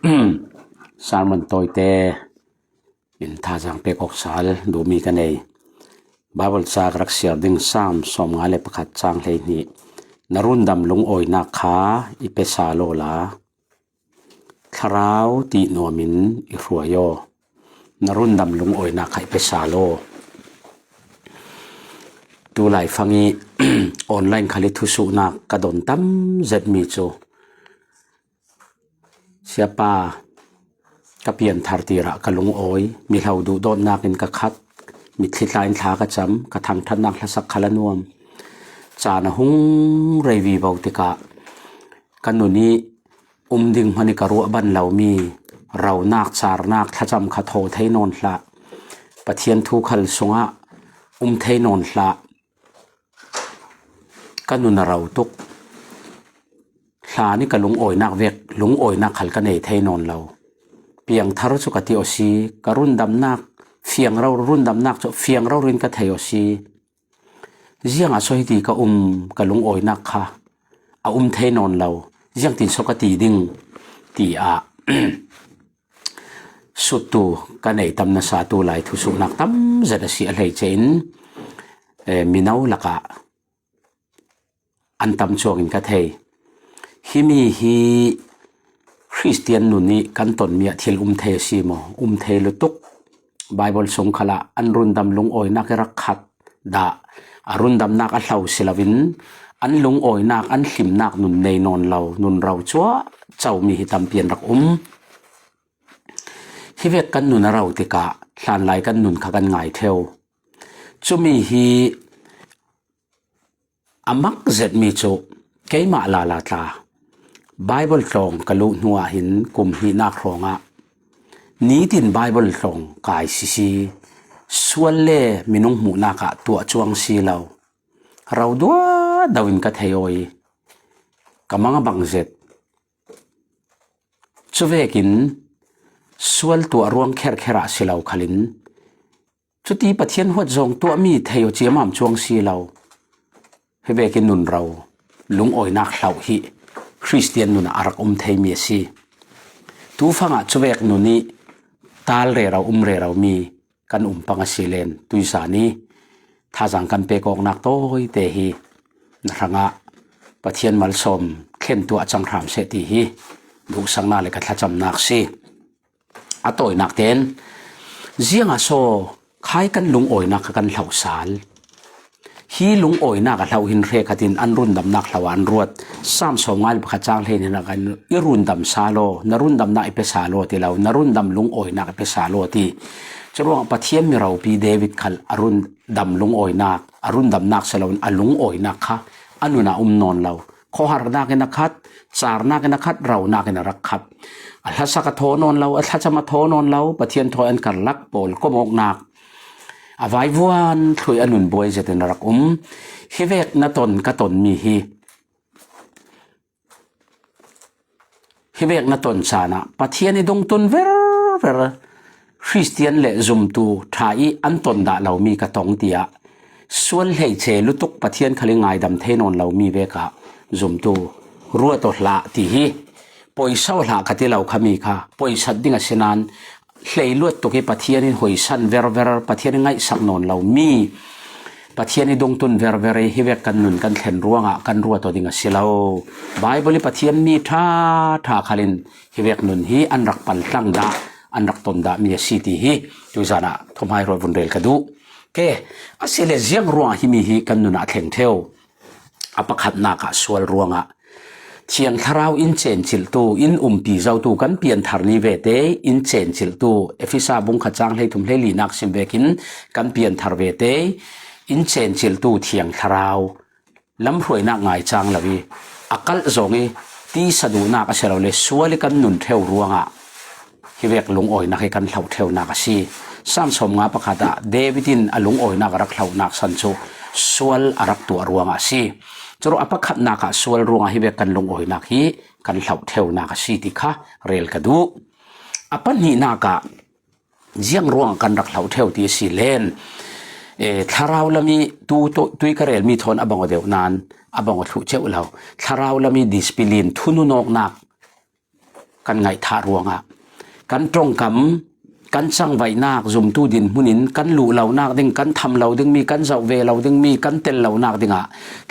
Sermon tawite in thazaang pek awk sal du mi ka nei. Bible chak rak share ding Sam sawmnga le pakhat chang hleini. Na rundam lungawinâk kha i pe sa law la, thlarau tih nuamin i hruai aw. Na rundam lungawinâk kha i pe sa law. Tulai fang i online khal i thusuhnâk ka don tam zet mi chu, Siapa, ka pianthar tirah ka lungawi, mi hlau duhdawtnâkin ka khat, mitthli tla in thla ka cham, ka thangthatnâk hlasak kha la nuam. Chana hung rei vivo tikah ka nun i um ding hmani ka ruah ban lo mi, raunâk, chârnâk, thlacham kha thaw thei nawn hlah. Pathian thu khal sungah um thei nawn hlah. Ka nun a rau tuk. Thla ni ka lungawinâk vek, lungawinâk khal ka nei thei nawn lo. Piangthar chu ka ti aw si, ka rundamnâk, fiang rau, rundamnâk chu fiang rau rin ka thei aw si. Ziang a saw hiti ka um, ka lungawinâk kha a um thei nawn lo. Ziang tin saw ka ti ding, ti a suttu ka nei tam nasa tulai thusuhnâk tam zet a si a hleiche in, eh, mino lakah an tam chuangin ka thei. Himi hi Khristian nun i kan ton mi ah thil um thei a si maw? Um thei lutuk. Bible sung khalah an rundam lungawinâk i rak khat dah, a rundamnâk a hlau si loin, an lungawinâk, an hlimnâk nun nei nawn lo, nun rau chuah chau mi hi tampi an rak um. Hi vek kan nun a rau tikah, hlanlai kan nun kha kan ngai theu. Chumi hi a mak zet mi chu, keimah lala tla. Bible tlawng ka luh hnuah hin kum hnihnâk hrawngah, nitin Bible tlawng kai sisi, sual le minung hmuhnâk ah tuah chuang si lo. Rau dua dauin ka thei awi. Ka mang a bang zet. Chuvekin sual tuah ruang kherkher ah si lo khalin, chuti Pathian huat zawng tuah mi thei aw chiam am chuang si lo. Hi vekin nun rau, lungawinâk hlau hi Khristian nun ah a rak um thei mi a si. Tu fangah chuvek nun i tal rerau, um rerau mi kan um pang a si len, tuizan i thazaang kan pek awknâk tawite hi na hrangah Pathian malsawm thlen tuah chang hram seh ti hi duhsakna le ka thlachamnâk si. A tawinâkten, ziang a saw khai kan lungawinâk kha kan hlau sal? Hi lungawinâk a hlau hin hre khatin an rundamnâk hlau an ruat. Sam sawmnga le pakhat chang hleini ah kan, i rundam sa law, na rundamnâk i pe sa law ti lo, na rundam lungawinâk i pe sa law ti. Churuangah Pathian mi ropi David khal a rundam lungawinâk, a rundamnâk si loin a lungawinâk kha a nun a um nawn lo. Khawharnâkin a khat, chârnâkin a khat, raunâkin a rak khat. A hlasak a thaw nawn lo, a thlacham a thaw nawn lo, Pathian thawi an karlak pawl kawmawknâk. A vaivuan thlui a nun buai zetin a rak um. Hi vek na ton ka ton mi hi. Hi vek na ton chana Pathian i dungtun verver, Khristian le zumtu tha i an ton dah lo mi ka tong tia, sual hleiche lutuk Pathian khal i ngaidam thei nawn lo mi vekah zumtu ruat aw hlah ti hi. Poisa aw hlah ka ti lo kha mi kha, poisat ding a si nan, hleiluat tuk i Pathian in hoisan verver, Pathian in ngaihsak nawn lo mi, Pathian i dungtun verver i hi vek kan nun kan thlen ruangah kan ruat aw ding a si lo. Bible i Pathian mi tha tha khalin hi vek nun hi an rak paltlang dah, an rak ton dah mi a si ti hi tuizan ah thawmhai ruat vun rel ka duh. Ke, a si le ziang ruangah himi hi kan nun ah a thleng theu? A pakhatnâk ah sual ruangah. Thiang Thlarau in chenchilhtu, in umpi zotu, kan pianthar ni vete in chenchilhtu, Ephesa bung khat chang hleithum hleilinâk sim vekin kan pianthar vete in chenchilhtu Thiang Thlarau lamhruainâk ngai chang lo i, a kalh zawng i tisa duhnâk a si lo le sual i kan nun theu ruangah hi vek lungawinâk hi kan hlau theunâk a si. Sam sawmnga pakhat ah David in a lungawinâk a rak hlaunâk san chu sual a rak tuah ruangah a si. Churuangah a pakhatnâk ah sual ruangah hi vek kan lungawinâk hi kan hlau theunâk a si ti kha rel ka duh. A pahnihnâk ah ziang ruangah kan rak hlau theu ti a si len, eh, thlarau lam i tu, tu, tui ka rel mi thawn a bang aw deuh nan, a bang aw thluh cheu lo. Thlarau lam i discipline, thunun awknâk ກັນໄຫງາຍທະຣວງອະ ກັນຕຣົງກຳ ກັນຊາງໄຫວນາກ ຊຸມຕູດິນໝູ່ນິນ ກັນລຸເລົານາກດິງ ກັນທຳເລົາດິງມີ ກັນເຊົາເວເລົາດິງມີ ກັນເຕັນເລົານາກດິງອະ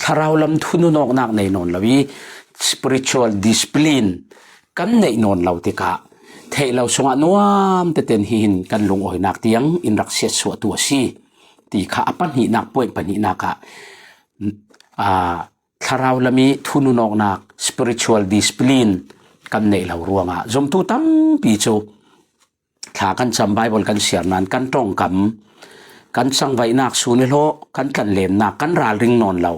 ທະລາວລຳທຸນນອກນາກໃນນອນລະວີ spiritual discipline ກັນໃນນອນເລົາຕິກະ ເທເລົາຊົງອະນວມ ແຕ່ເຕັນຫີຫີນ ກັນລຸງອອຍນາກຕຽງ ອິນລັກເສດສົວຕົວຊີ ຕິກະ ອະປະນິນາກ ປ່ວຍປະນິນາກະ ອາ ທະລາວລະມີ ທຸນນອກນາກ spiritual discipline ກັນໃນເລົາຣວງອະ ສົມຕູຕຳປີໂຈ ຖ້າກັນຊຳໄບເບິນກັນເສຍນານ ກັນຕຣົງກຳ ກັນຊາງໄຫວນາກ ຊູເນໂລ ກັນຕັນເລມນາກ ກັນຣາລຣິງນອນເລົາ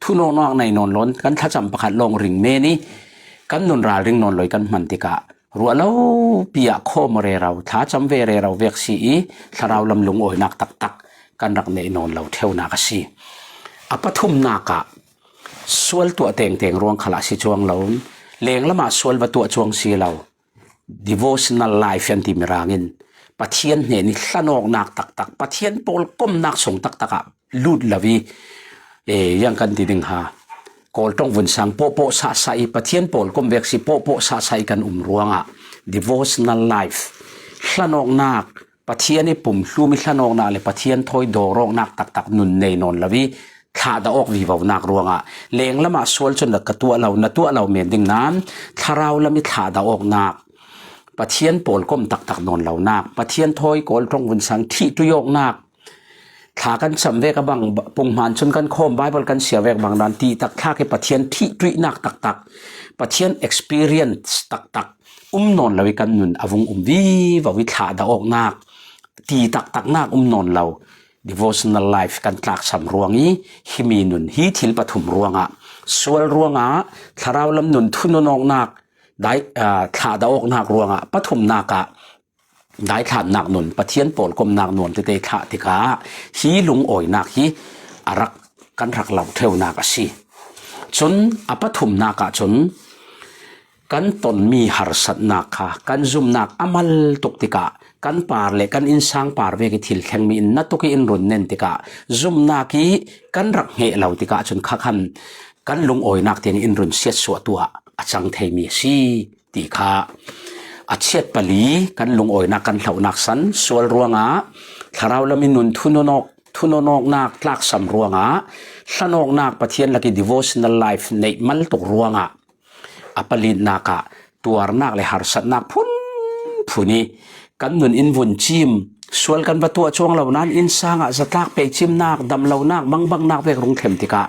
ທຸນອກນາກໃນນອນລອນ ກັນທະຈຳປະຄັດລອງຣິງເມນີ ກັນນຸນຣາລຣິງນອນລອຍກັນມັນຕິກະ ຣວເລົາ ປຽໂຄມະເຣເລົາ ທາຈຳເວເຣເລົາເວກຊີອີ ທະລາວລຳລຸງອອຍນາກຕັກຕັກ ກັນລັກໃນນອນເລົາເທວນາກະຊີ ອະປະທຸມນາກະ ຊວນຕົວແຕງແຕງຣວງຄະລະຊິຈວງເລົາ ແລງລະມາຊວນວະຕົວຈວງຊີເລົາ devotional life ອັນຕິເມຣາງອິນ ປະທຽນເນນິ ລະນອກນາກຕັກຕັກ ປະທຽນໂປລກົມນາກສົງຕັກຕັກອະ ລຸດລະວີ ເອ ຍັງກັນຕິດຶງຫາ ໂກລຕົງວຸນສັງ ໂປະໂປະສະສະອີ ປະທຽນໂປລກົມເວກຊີ ໂປະໂປະສະສະອີ ກັນອຸມຣວງອະ devotional life ລະນອກນາກ ປະທຽນໃນປຸ່ມລູມິລະນອກນາກ ແລະ ປະທຽນໂທຍໂດຣອກນາກຕັກຕັກນຸນເນນອນລະວີ ທາດາອອກວີເວົ້ານາກຣວງອະ ແລງລະມາຊວນຊົນລະກະຕົວເລົານະຕົວເລົາເມນດິງນານ ທະລາວລະມິທາດາອອກນາກ ປະທຽນໂປລກົມຕັກຕັກນອນເລົານາກ ປະທຽນໂທຍໂກລຕົງວຸນສັງທິຕຸຍອອກນາກ ທາກັນຊຳແວກອະບັງ ປຸງມານຊົນກັນໂຄມ ບາຍເບິນກັນເສຍແວກບັງດານ ຕີຕັກທາກໃຫ້ປະທຽນທິຕຸຍນາກຕັກຕັກ ປະທຽນ experience ຕັກຕັກ ອຸມນອນລະວິກັນນຸນອະວົງອຸມວີວາວິທາດາອອກນາກ ຕີຕັກຕັກນາກອຸມນອນເລົາ devotional life ກັນຕາກສຳຣວງອີ ຫິມີນຸນ ຫີທິນປະທຸມຣວງອະ ສວນຣວງອະ ທະລາວລຳນຸນ ທຸນນອກນາກ ໄດ້ ເອີ ທາດາອອກນາກຣວງອະ ປະທຸມນາກະ ໄດ້ທານນາກນຸນ ປະທຽນໂປລກົມນາກນວນ ເຕເຕທະຕິກາ ຮີລຸງອອຍນາກຮີ ອາລັກກັນຮັກເລົ່າເທວນາກອາຊີ ຈົນອະປະທຸມນາກະ ຈົນ ກັນຕົນມີຫາຣສັດນາກຄາ ກັນຊຸມນາກອະມັນຕຸກຕິກະ ກັນປາຣແລະກັນອິນຊາງປາຣເວກິທິນແຂງມີອິນນະຕຸກິອິນລຸນເນັນຕິກະ ຊຸມນາກກີ ກັນລັກເຫເລົາຕິກະ ຈົນຄາຄັນ ກັນລຸງອອຍນາກຕຽງອິນລຸນເສຍດສົວຕົວ ອາຈັງເທມີຊີ ຕິຄາ ອາເຊດປະລີ ກັນລຸງອອຍນາກ ກັນເຫຼົ່ານາກສັນ ສວນຣວງອາ ທະລາວລະມິນຸນ ທຸນນອກ ທຸນນອກນາກ ຕາກສຳຣວງອາ ສະນອກນາກ ປະທຽນລະກິ devotional life ໃນມັນຕົກຣວງອາ ອາປະລິນນາກະ ຕົວນາກ ແລະ ຫາຣສັດນາກ ພຸນ ຜູ້ນີ້ ກັນນຸນອິນວຸນຈິມ ສວນກັນປະຕົວະຈວງເຫຼົ່ານານ ອິນຊາງອາສະຕາກ ເປຈິມນາກ ດຳເຫຼົ່ານາກ ບັງບັງນາກ ເວກລຸງເທັມຕິກະ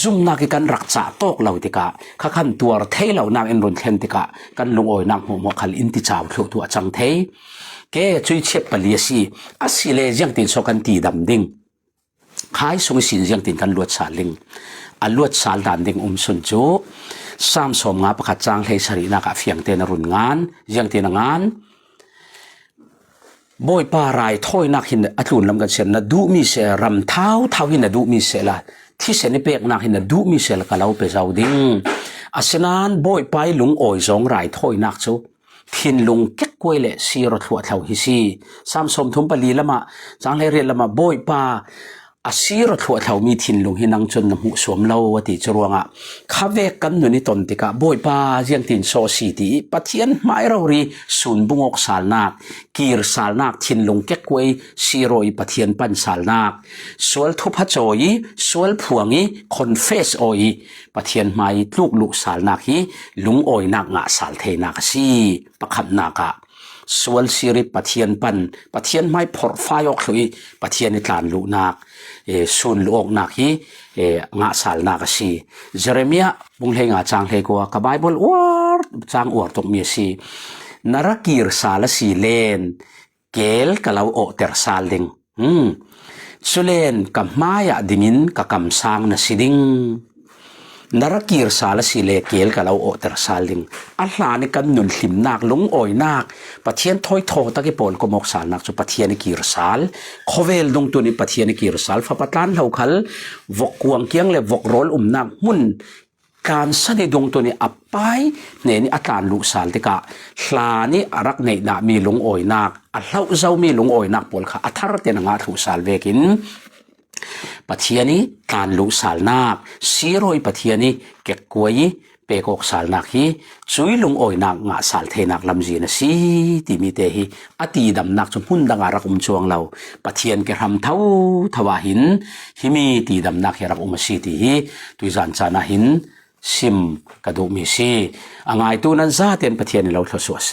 ຊຸມນາກກິກັນລັກຈະຕອກເຫຼົ່າຕິກະ ຂະຄັນຕົວເທເຫຼົ່ານາກ ເອັນລຸນເທັມຕິກະ ກັນລຸງອອຍນາກ ຫົວໝໍຄັນອິນຕິຈາວໂທຕົວຈັງເທ ເກຈຸຍເຊບປະເລຍຊີ ອາຊີເລ ຈຽງຕິນຊອກກັນຕີດຳດິງ ຄາຍຊຸງຊິນ ຈຽງຕິນກັນລວດສາລິງ ອາລວດສາລດານດິງອຸມຊຸນຈູ ສາມສອມງາປະຄັດຈາງເທສະລິນາກະ ຟຽງເຕນະລຸນງານ ຈຽງຕິນງານ ໂບຍປາລາຍຖອຍນາກຫີນ ອະຕູນລຳກັນເຊນນະດຸມີເຊລຳທ້າວ ທ້າວຫີນນະດຸມີເຊລາ ທີ່ເຊນເປກນາກຫີນນະດຸມີເຊລາກະເລົ່າເປເຈົ້າດິງ ອາເຊນານ ໂບຍປາຍລຸງອອຍຈອງລາຍຖອຍນາກໂຊ ທິນລຸງເກັກກວຍ ແລະ ຊີໂຣທົ່ວເທົາຮິຊີ ສາມສົມທຸມປະລີລະມະ ຈາງໄລເຣດລະມະ ໂບຍປາ ອາຊີໂຣທົ່ວເທົາມີ ທິນລຸງຮີນັງຈົນນຳຫູສວມເລົາວະຕິຈະຣວງອະ ຄາເວກກັນນຸນິຕົນຕິກະ ໂບຍປາ ຈຽງຕິນຊໍຊີຕີ ປະທຽນໝາຍເລົາຣີ ສູນບຸງອອກສາລນາກ ກີຣສາລນາກ ທິນລຸງເກັກກວຍ ຊີໂຣອີ ປະທຽນປັນສາລນາກ ສວນທຸພະໂຈອີ ສວນພວງອີ ຄອນເຟສໂອອີ ປະທຽນໝາຍລູກລຸສາລນາກຮີ ລຸງອອຍນາກງະສາລເທນາກະຊີ ປະຄຳນາກະ ສວນຊີຣິ ປະທຽນປັນ ປະທຽນໄມ້ພອດຟ້າຍອອກລຸຍ ປະທຽນນິທານລຸນາກ ເອ ສູນລຸອອກນາກຮີ ເອ ງະສາລນາກະຊີ ເຢເຣເມຍ ບຸງເລງາຈາງເລກົວ ກະບາຍບົນອວດ ຈາງອວດຕົກເມຍຊີ ນະຣະກີຣສາລະຊີເລນ ເກລກະເລົາໂອເຕັຣສາລິງ ອືມ ຊຸເລນກະມາຍະດິງອິນກະກຳຊາງນະຊິດິງ ນະຣະກີຣສາລະຊີເລ ເກລກະເລົາໂອເຕັຣສາລິງ ອາຫຼານິກັນນຸນລິມນາກ ລຸງອອຍນາກ ປະທຽນຖອຍໂທຕະກິໂປນ ກົມອອກສາລນາກ ຈຸປະທຽນກິຣສາລ ໂຄເວລດຸງຕຸນິ ປະທຽນກິຣສາລ ຟາປະຕານເລົາຄັນ ວົກກວາງກຽງ ແລະ ວົກໂຣນອຸມນາກ ມຸນ ການສະເນດົງໂຕນີ້ ອະປາຍເນນີ້ ອາຕານລຸສາລຕິກະ ຫຼານີ້ ອາລັກເນນະມີລຸງອອຍນາກ ອາເລົ່າເຈົ້າມີລຸງອອຍນາກ ໂປລຄະ ອາທາຣະເຕນະງະທຸສາລເວກິນ ປະເທຍນີ້ ຕານລຸສາລນາກ ຊີໂຣຍປະເທຍນີ້ ເກັກກວຍ ເປກອອກສາລນາກຮີ ຊຸຍລຸງອອຍນາກ ງະສາລເທນາກ ລຳຈີນະຊີ ຕີມີເຕຮີ ອະຕີດຳນາກ ຊຸມຮຸນດັງອາລັກອຸມຈວງເລົາ ປະທຽນແກ່ຮຳເທົາທະວາຫິນ ຫິມີຕີດຳນາກເຮລັກອຸມະຊີ ຕີຮີ ຕຸຍຈານຈານາຫິນ ຊິມກະດູມີຊີ ອະງາຍຕູນານຊາ ເຕນປະທຽນເລົາທະສວະເສ